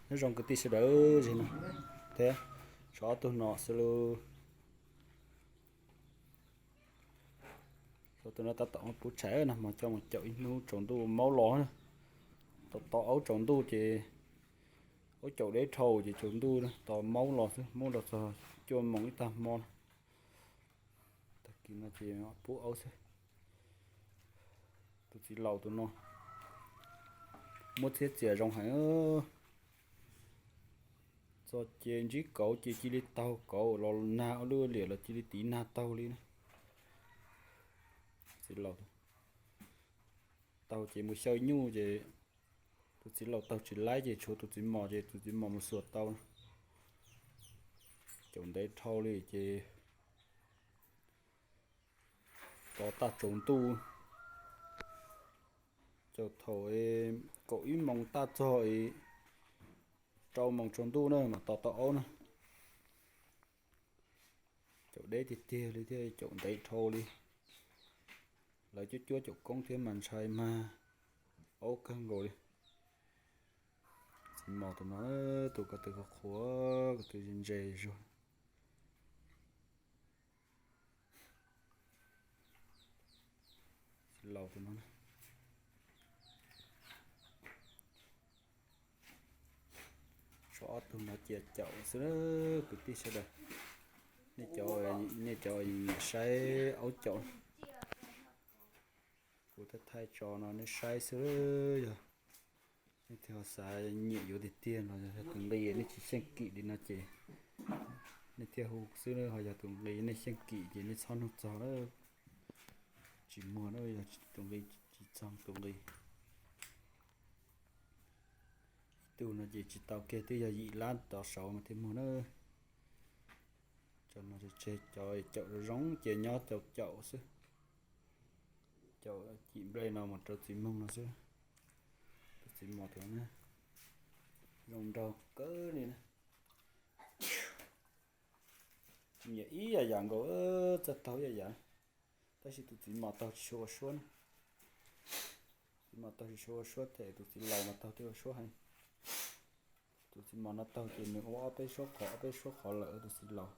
Nyob zoo kwv tij sawv daws, zig no thiab, tshuav ob tug no xwb lauj. Ob tug no tab tom pub tshais, nag hmo coj mus caum ib hnub tsaus ntuj maub los. Tos tos aub tsaus ntuj ces, aub caum deb dhau ces tsaus ntuj tos maub los xwb, maub los txog cuaj moos ib tag hmo. Tag kis no ces pub aub xwb. Tus txiv laus tus no muab txhiab txias zoo heev. Txog ces ntsib kauv ces cia li taug kauv los nag, ua lub liam los cia li tiv nag taug li na. Txiv laus taug ces mus xyaw nyuj ces tus txiv laus taug tsis laib ces tshuav tus txiv mos ces tus txiv mos mus xuas tau. Caum ntev dhau li ces tos tag tsaus ntuj, caum thaum kaum ib moos tag txog rau moos tsaus ntuj na mas tos tau aub na. Caum deb tiag tiag li thiab caum ntev dhau li. Lawv cuab cuab caum koob thiab mas ntshai mag aub kawg nkaus li. Txiv mos tus no, tus ko tw qhuav qhuav, ko tw ntse zuag. Txiv laus tus no. Tshuav ob tug no cia caum xwb kwv tij sawv daws. Nej cov, nej cov nyiam saib aub caum, kuv thiaj thaij tso no nej saib xwb. Yog nej thiaj ho xav nyiam yuav tiag tiag no, yog tus nqi nej tsis xyeej kim li no ces nej thiaj hu xwb, ho yog tus nqi nej xyeej kim ces nej txhob nug txog, tsis muag na, yog tus nqi tsis txog tus nqi. Ib tug no ces tsis tau kiag, twb yog yim lab rov saud mas thiaj muag na. Cov no tseg cov caum zoo zoo ces nyob caum caum xwb. Caum cim nplej no mus rau txiv moog no xwb. Tus txiv mos tus zoo nraug kawg li na. Nyiam ib yam yam nkaus, txawj taug ib yam yam. Tab sis tus txiv mos taug tsis tshua ua suab na. Txiv mos taug tsis tshua ua suab, tes tus txiv laus mas taug thiaj ua suab heev. Tus txiv mos no taug ces nws ua ob peb suab qhov, ob peb suab qhov lawm tus txiv laus.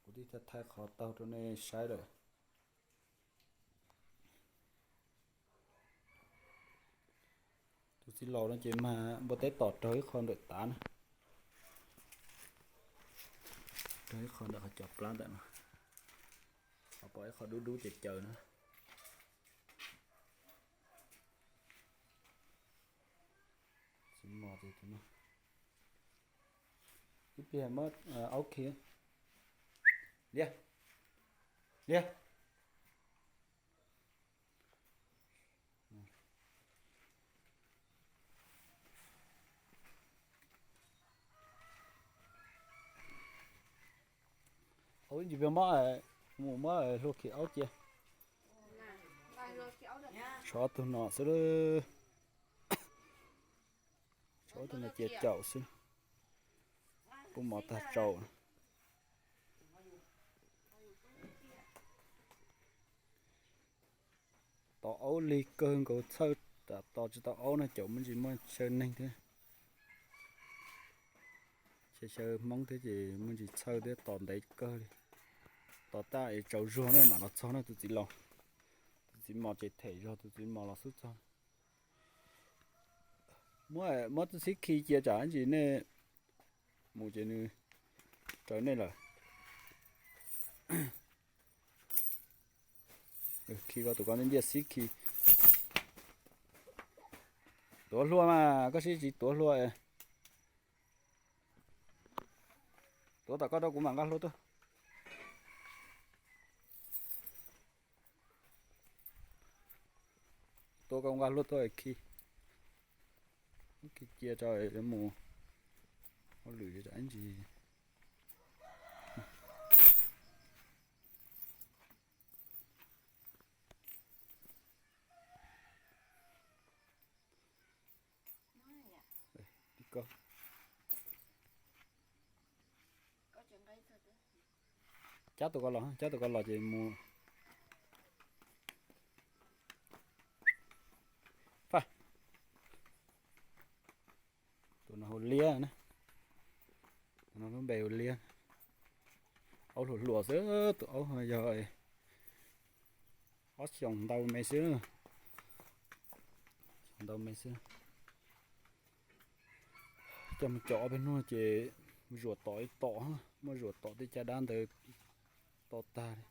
Kuv twb thaij qhov taug rau nej saib lawm. Tus txiv laus no ces mag npua teb tom raug ib qho ntawm tav na. Raug ib qho ntawm qhov cov plab ntawm no. Ho pom ib qho dub dub ces caws na. Txiv mos tus no. Ib pliag muab aub khi. Liab, liab. Ua ib ntsis peb muab, mus muab hlua khi aub cia. Tshuav ob tug no xwb. Tshuav ob tug no cia caum xwb. Pub mov tag tsaus. Tos aub lig kawg nkaus, txhawj ram tos tsis tau aub no caum muaj ntsis muaj xyaw neeg thiab. Xyaw xyaw Hmoob thiab ces muaj ntsis txhawj thiab, tos ntev kawg li. Tos tag es tsaus zuag na mam los txog na tus txiv laus. Tus txiv mos ces them zog, tus txiv mos los xub txog. Muab, muab tus xib khi cia tsam ntsis nej mus ces nws raws nej lawm. Khi los tus ko nciaj xib khi. Tuav hlua mas koj sib tsis tuav hlua. Tuav tom koj rau kuv mam nqa hlua tuaj. Tuav koj nqa hlua tuaj khi. Khi cia tso mus hauj lwm ib ntsis. Cab tus ko los, cab tus ko los ces mus. Faj. Tus Ua liab na. Tus no lub npe ua liab. Aub hluas hluas xwb, tus aub yog ob xyoos ntau me xwb. Ntau me xwb. Coj mus cov ob peb hnub ces zuam tom ib tom, muab zuam tom tej caj dab ntawd to tag li.